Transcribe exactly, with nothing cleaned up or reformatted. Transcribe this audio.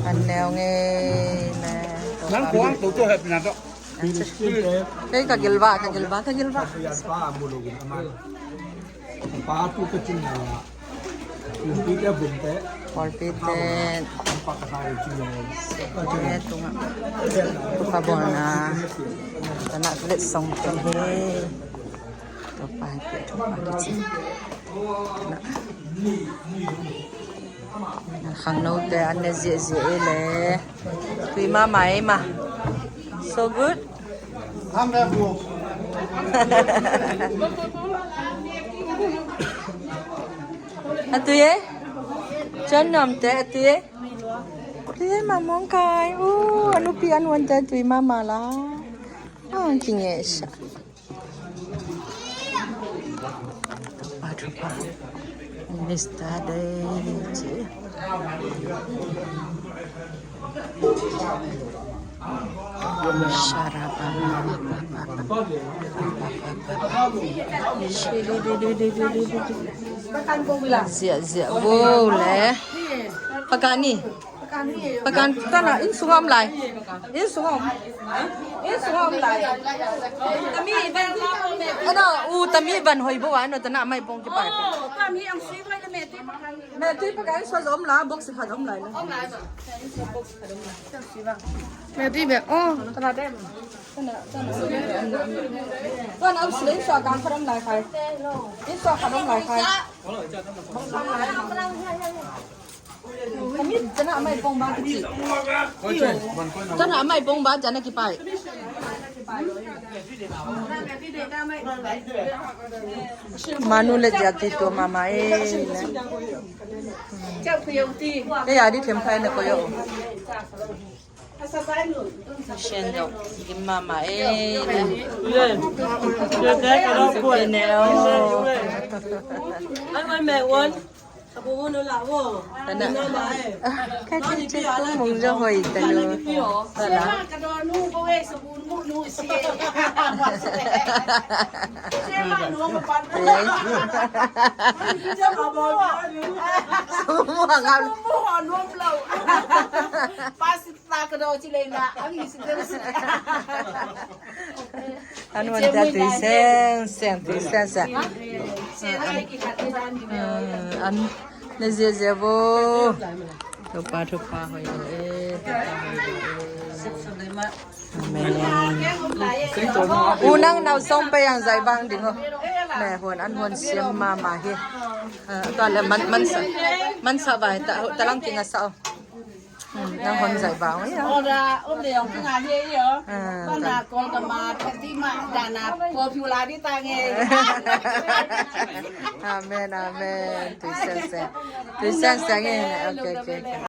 An neu ngei le. Nang kuang tu tu hep na to. Kei ka gilvah, ka gilvah, ka gilvah. Pawlpi te, tungah. Tuka bawlna. Tana letsong teng hi. Topa hi pia, Topa hi ci. Khangnote an ne ziahziah ei le. Tui mahmah ei mah. So good. A tui ei. John Nuamte a tui ei. Tui ei mah mawng kai. Uh, a nupi an huante a tui mahmah la. Ah, kingeh sa. Mister Day ci. Sharababa. Ziah, ziah. Wow, le. Pakani. Pakan tana inn sung om lai. Inn sung om. Inn sung om lai. Ano, u tami van hoi bo ano, tana mai pong kipai. Meh tui pakan sua zom la, box khat om lai. Meh tui be, oh. Tana dem. Tana, tana. Tana om sila inn sua kan khat om lai khai. Inn sua khat om lai khai. Kami, cana mai pong ba kici. Cana mai pong ba, cana kipai. Manu le Jati tua mama e. Kei a di thiam khai na ko yo. Shen dong, gim mama e. Ye. Ye, ye, ka lo kuai. Ine o. Ai, mai me wan. Ka bu nu la wo. Tana. Ka ti che ko mong jo hoi tana. Tana. Ka do nu ko e, sa bu mu nu si e. Sa bu mu ha ngal. Sa bu mu ha nu lo. Pas An huan tia tui seng seng, tui seng seng. An ne zia zia bo. Topa, Topa hoi lo e, Topa hoi lo e. Amen. U nang nau song pe yang zai bang ding ho. Me huan an huan siam mama hi. Tua le man man sa, man sa vai ta, ta lang kinga sa o. Nang hon zai bang ya. Ora, om le ong kinga ye yo. Bana ko ka ma pati ma dana ko piu la di ta nge. Amen, amen. Tui seng seng. Tui seng seng e. Okay, okay, okay.